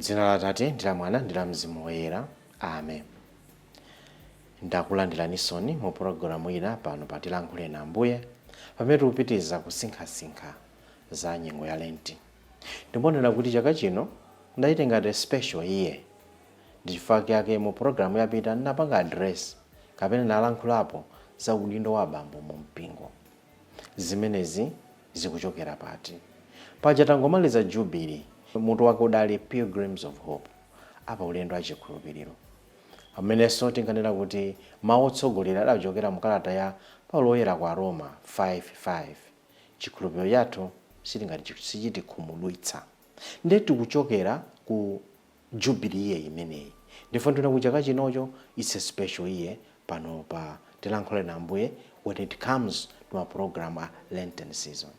M'dzina la Atate, ndi la Mwana, ndi la Mzimu Woyera. Amen. Ndakulandiranisoni mu pulogalamu ina pano pa Tilankhuleni Ambuye, pamene tikupitiriza kusinkhasinkha za nyengo ya Lenti. Ndikuonera kuti chaka chino ndayitenga ngati special year. Ndi chifukwa chake mu pulogalamu yapita ndinapanga address kapena nalankhulapo za udindo wa abambo mu mpingo. Zimenezi zikuchokera pati? Paja tangomaliza Jubilee, mutu wake udali Pilgrims of Hope, apa ulendo achikhulupiriro, pamenenso tinkanena kuti mawu otsogolera adachokera mu kalata ya Paulo Woyera kwa Roma 5:5, chikhulupiriro chathu sitingati sichitikhumudwitsa. Ndiye tikuchokera ku Jubilee year imeneyi, ndipo ndina ku chaka chinocho it's a special year pano pa Tilankhuleni Ambuye when it comes to ma program a Lenten season.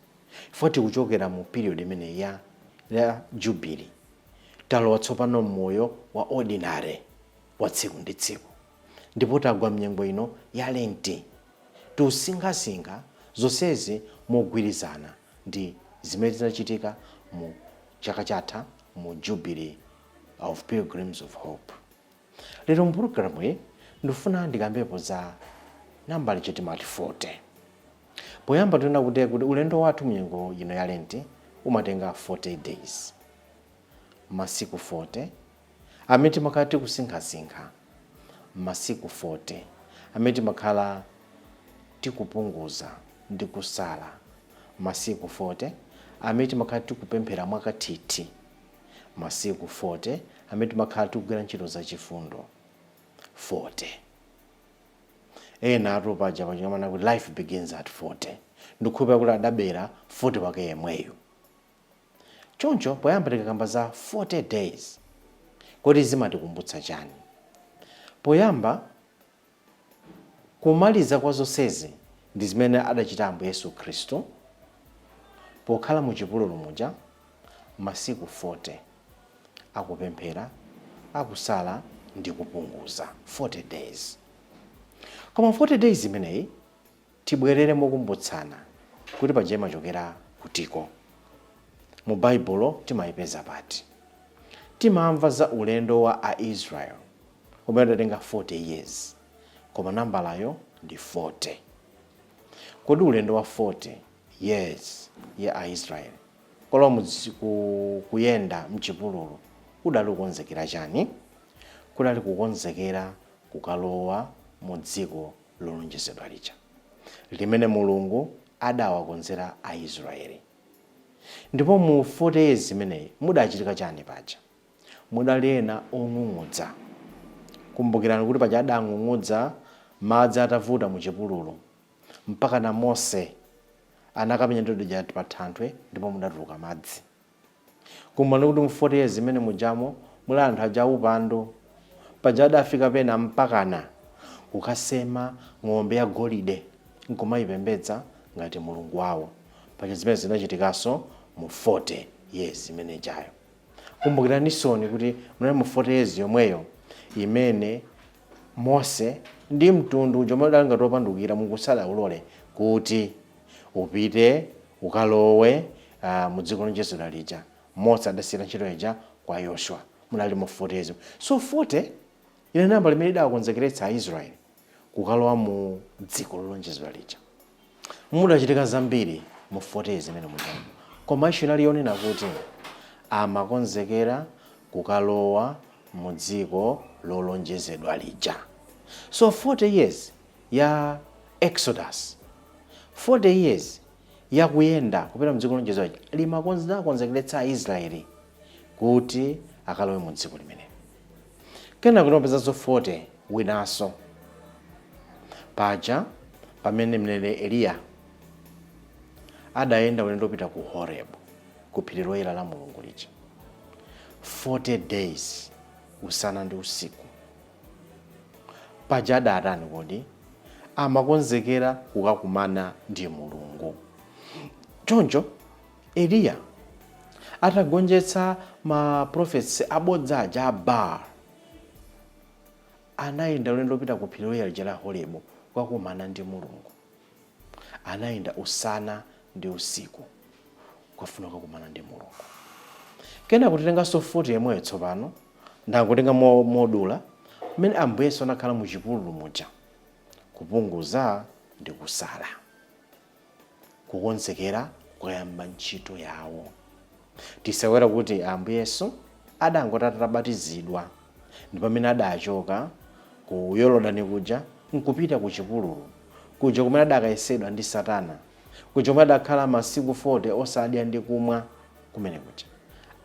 Ifo tikuchokera mu period imeneyi ya Jubilee, talowa tsopano mmoyo wa ordinary wa tsiku ndi tsiku, ndipo tagwa mnyengo ino ya Lenti. Tikusinkhasinkha zonsezi mogwirizana ndi zimene zinachitika mu chaka chatha mu Jubilee of Pilgrims of Hope. Lero mu pulogalamu iyi ndifuna ndikambepo za nambala chitimati 40. Poyamba tinena kuti ulendo wathu mnyengo ino ya Lenti umatenga 40 days, masiku 40 amene timakhala tikusinkhasinkha, masiku 40 amene timakhala tikupunguza ndi kusala, masiku 40 amene timakhala tikupemphera mwakathithi, masiku 40 amene timakhala tikugwira ntchito zachifundo. 40, ena atu paja pachingamana kuti "Life begins at 40." Ndikukhulupirira kuti adabera 40 wake yemweyo. Choncho poyamba tikakamba za 40 days, kodi zimatikumbutsa chani? Poyamba, kumaliza kwa zonsezi ndi zimene adachita Ambuye Yesu Khristu pokhala mu chipululu muja masiku 40, akupemphera, akusala ndi kupunguza 40 days. Koma 40 days imeneyi, tibwerere mokumbutsana kuti paja imachokera kutiko? Mu Baibulo timayipeza pati? Timamva za ulendo wa Aisrael umene udatenga 40 years, koma nambalayo ndi 40. Kodi ulendo wa 40 years ya Aisrael kolowa kuyenda mchipululu udali kukonzekera chani? Kudali kukonzekera kukalowa mu dziko lolonjezedwa lija limene Mulungu adawakonzera Aisraeli. Ndipo mu 40 years imeneyi mudachitika chani? Paja mudali ena ong'ung'udza. Kumbukirani kuti paja adang'ung'udza madzi atavuta mu chipululu, mpaka na Mose anakamenya ndodo ija pa thanthwe ndipo mudatuluka madzi. Kumbukirani kuti mu 40 years imene mujamo muli anthu aja upandu. Paja adafika pena mpakana kukasema ng'ombe ya golide nkumayipembedza ngati mulungu wawo. Paja zimene zinachitikanso mu 40 years imene ijayo. Kumbukiranisoni kuti munali mu 40 years yomweyo imene Mose ndi mtundu uja umene udali ngati wopandukira, Mulungu sadawulole kuti upite ukalowe mu dziko lonjezedwa lija. Mose adasiyira ntchito ija kwa Yoswa. Munali mu 40 years. So 40 ine namba limene idawakonzekeretsa Aisraeli kukalowa mu dziko lolonjezedwa lija. Mudachitika zambiri mu 40 years imene mujamo, koma issue inali yonena kuti amakonzekera kukalowa mu dziko lolonjezedwa lija. So 40 years ya Exodus, 40 years yakuyenda kupita mu dziko lolonjezedwa lija, limakonzekeretsa Aisraeli kuti akalowe mu dziko limenelo. Kenako timapezanso 40 winanso paja pamene mneneri Eliya adayenda ulendo wopita ku Horebu, ku phiri loyera la Mulungu lija, 40 days, usana ndi usiku. Paja adatani? Kodi amakonzekera kukakumana ndi Mulungu? Choncho Eliya atagonjetsa ma prophets abodza aja a Baal, anayenda ulendo wopita ku phiri loyera lija la Horebu kukakumana ndi Mulungu. Anayenda usana ndi usiku kukafuna kukakumana ndi Mulungu. Kena kutitenganso 40 yemweyo tsopano, ndangotenga modula mmene Ambuye Yesu anakhala mu chipululu muja, kupunguza ndi kusala, kukonzekera kukayamba ntchito yawo. Tisaiwale kuti Ambuye Yesu adangoti atabatizidwa ndi pamene adachoka ku Yorodani kuja nkupita ku chipululu kuja kumene adakayesedwa ndi Satana, kuja kumene adakhala masiku 40 osadya ndi kumwa. Kumene kuja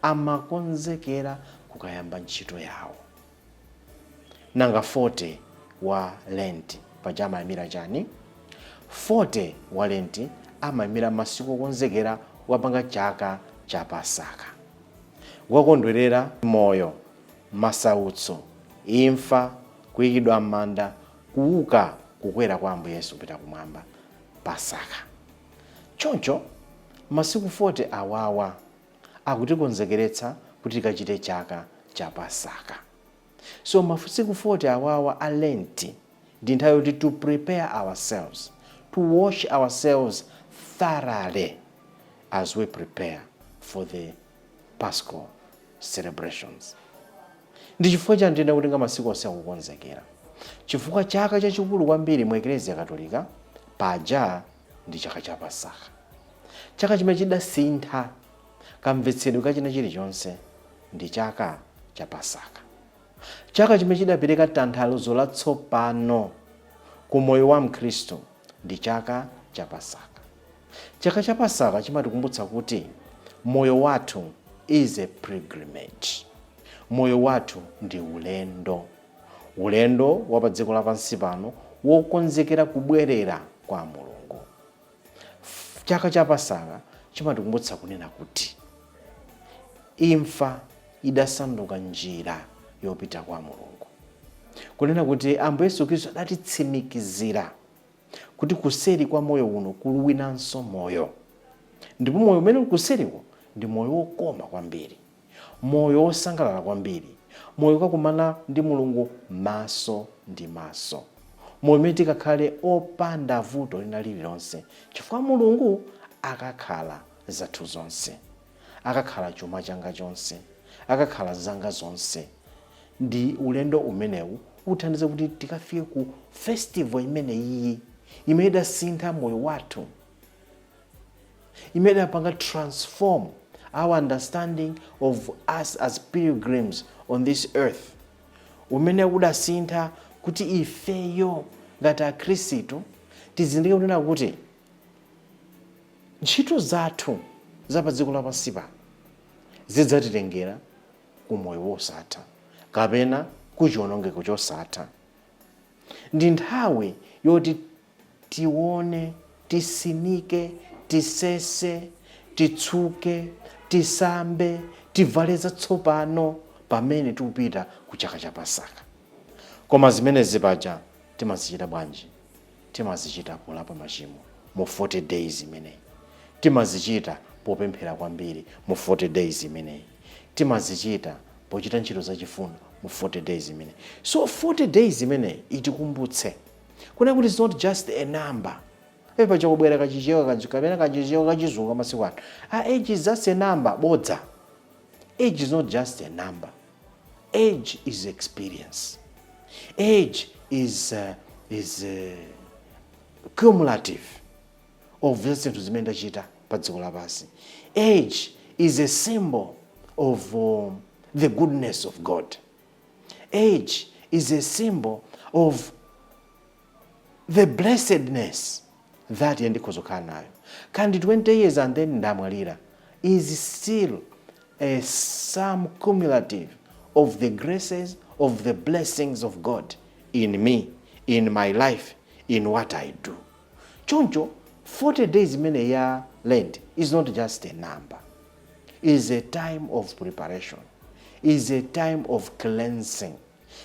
amakonzekera kukayamba ntchito yawo. Nanga 40 wa Lent paja amayimira chani? 40 wa Lent amayimira masiku okonzekera wapanga chaka cha Pasaka, wakondwerera moyo, masautso, imfa, kuyikidwa m'manda, kuuka, kukwera kwa Ambuye Yesu kupita kumwamba, Pasaka. Choncho masiku 40 awawa akutikonzekeretsa kuti tikachite chaka cha Pasaka. So masiku 40 awawa a Lent ndi nthawi yoti to prepare ourselves, to wash ourselves thoroughly as we prepare for the Paschal celebrations. Ndi chifukwa chani tiyenda kutenga masiku onse akukonzekera? Chifukwa chaka chachikulu kwambiri mu Eklezia Katolika paja ndi chaka cha Pasaka, chaka chimene chidasintha kamvetsedwe kachina chilichonse ndi chaka cha Pasaka, chaka chimene chidapereka tanthauzo latsopano ku moyo wa Mkhristu ndi chaka cha Pasaka. Chaka cha Pasaka chimatikumbutsa kuti moyo wathu is a pilgrimage, moyo wathu ndi ulendo, ulendo wa pa dziko lapansi pano wokonzekera kubwerera kwa Mulungu. Chaka cha Pasaka chimatikumbutsa kunena kuti imfa idasanduka njira yopita kwa Mulungu, kunena kuti Ambuye Yesu Khristu adatitsimikizira kuti kuseri kwa moyo uno kuli winanso moyo, ndipo moyo umene uli kuseriko ndi moyo wokoma kwambiri, moyo wosangalala kwambiri, moyo kakumana ndi Mulungu maso ndi maso, moyo umene tikakhale opanda vuto lina lililonse, chifukwa Mulungu akakhala zathu zonse, akakhala chuma changa chonse, akakhala zanga zonse. Ndi ulendo umenewu uthandiza kuti tikafike ku festival imene iyi imene idasintha moyo wathu, imene idapanga transform our understanding of us as pilgrims on this earth, umene udasintha kuti ifeyo ngati Akhristu tizindike kunena kuti ntchito zathu za pa dziko lapansi pano zidzatitengera ku moyo wosatha kapena ku chiwonongeko chosatha. Ndi nthawi yoti tione, tisinike, tisese, titsuke, tisambe, tivale zatsopano pamene tikupita ku chaka cha Pasaka. Koma zimenezi paja timazichita bwanji? Timazichita polapa machimo mu 40 days imeneyi, timazichita popemphera kwambiri mu 40 days imeneyi, timazichita pochita ntchito zachifundo mu 40 days imeneyi. So 40 days imeneyi itikumbutse kunena kuti it's not just a number. Epa chakubwera kachichewa kapena kachichewa kachizungu masiku ano, ah, age is just a number. Bodza. Age is not just a number. Age is experience. Age is cumulative of zinthu zimene ndachita pa dziko lapansi. Age is a symbol of the goodness of God. Age is a symbol of the blessedness that ine ndikhoza kukhala nayo. Kandi 20 years and then ndamwalira is still a sum cumulative of the graces, of the blessings of God in me, in my life, in what I do. Choncho 40 days imene ya Lent is not just a number, is a time of preparation, is a time of cleansing,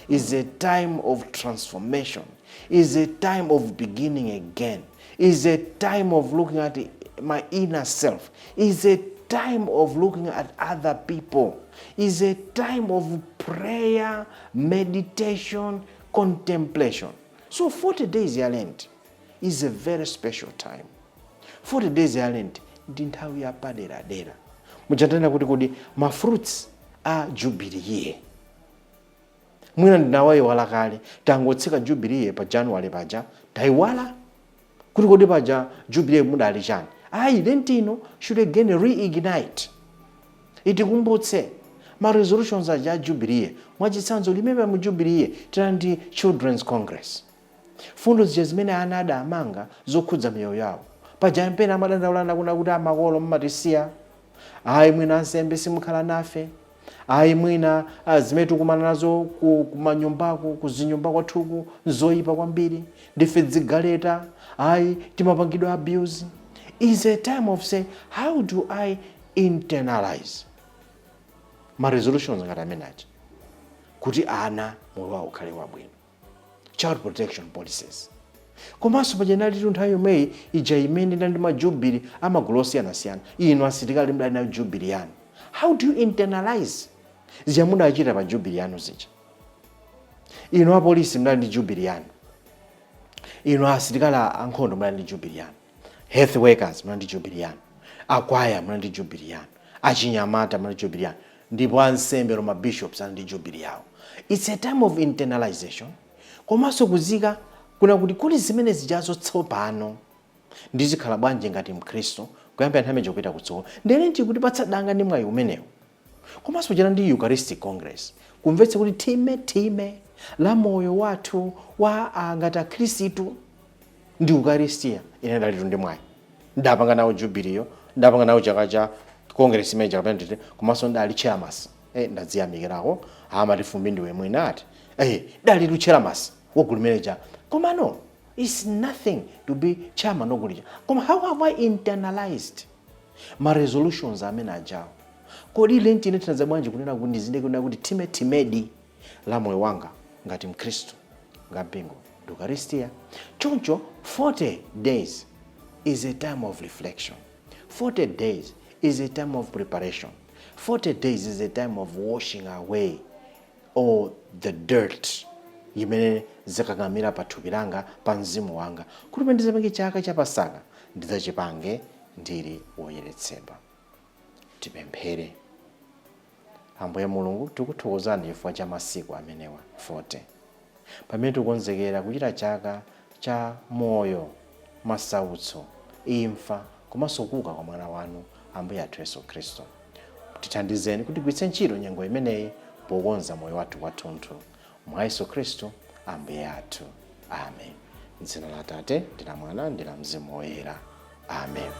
is a time of transformation, is a time of beginning again, is a time of looking at my inner self, is a time of looking at other people, is a time of prayer, meditation, contemplation. So 40 days ya Lent is a very special time. 40 days ya Lent ndi nthawi yapaderadera. Mujanena kuti kodi ma fruits a jubilee year mwina ndinawayiwala kale. Tangotseka jubilee year pa January paja, tayiwala kuti kodi paja jubilee mudali chani. Ayi, Lent ino should again reignite, itikumbutse ma resolutions aja a jubilee year. Mwachitsanzo, limene mu jubilee year tinali ndi Children's Congress, fundo zija zimene ana adamanga zokhudza miyoyo yawo. Paja mpena amadandaulana kuna kuti amakolo mmatisiya, ayi mwina ansembe simukhala nafe, ayi mwina zimene tikumana nazo kumanyumbako, kuzinyumba kwathuku nzoyipa kwambiri, ndife dzigaleta, ayi timapangidwa abuse. Is a time of say, how do I internalize ma resolutions ngati amene aja kuti ana moyo wawo ukhale wabwino? Child protection policies. Komanso paja inalitu nthawi yomweyi ija imene inali ndi ma jubilee amagulu osiyanasiyana. Inu asilikali mudali nayo jubilee yanu. How do you internalize zija mudachita pa jubilee yanu zija? Inu apolisi mudali ndi jubilee yanu, inu asilikali ankhondo mudali ndi jubilee yanu, health workers mudali ndi jubilee yanu, akwaya mudali ndi jubilee yanu, achinyamata mudali ndi jubilee yanu, ndipo ansembe, ma bishops ali ndi jubilee yawo. It's a time of internalization, komanso kuzika kuna kuti kuli zimene zijazo tsopano ndizikhala bwanji ngati Mkhristu kuyambira nthawi imeneyo kupita kutsogolo. Ndene ndikutipatsa danga ndi mwayi umenewo. Komanso chana ndi Eucharistic Congress, kumvetsa kuti time time la moyo wathu wa ngati akhristu ndi Eucharistia. Ine ndalitu ndi mwayi, ndapanga nawo jubileeyo, ndapanga nawo chaka cha congress imene kapena nditi, komanso ndali chairmas. Ndadziyamikirako, amati fumbi ndiwe mwina ati dalitu chairmas wogulu manager. Komano it's nothing to be chairman wogulija, koma how have I internalized ma resolutions amene ajawo? Kodi Lent ine tinaza bwanji kunena kuti ndizinde kunena kuti time timedi la moyo wanga ngati Mkhristu ngampingo ndi Eucharistia? Choncho 40 days is a time of reflection, 40 days is a time of preparation, 40 days is a time of washing away all the dirt imene zakakamira pa thupi langa, pa mzimu wanga, kuti pamene ndizapange chaka cha Pasaka ndidzachipange ndili woyeretsedwa. Tipemphere. Ambuye Mulungu, tikuthokozani chifukwa cha masiku amenewa 40 pamene tikukonzekera kuchita chaka cha moyo, masautso, imfa komanso kuuka kwa mwana wanu, Ambuye athu Yesu Khristu. Tithandizeni kuti tigwiritse ntchito nyengo imeneyi pokonza moyo wathu wathunthu, mwa Yesu Khristu Ambuye athu, amen. M'dzina la Atate ndi la Mwana ndi la Mzimu Woyera, amen.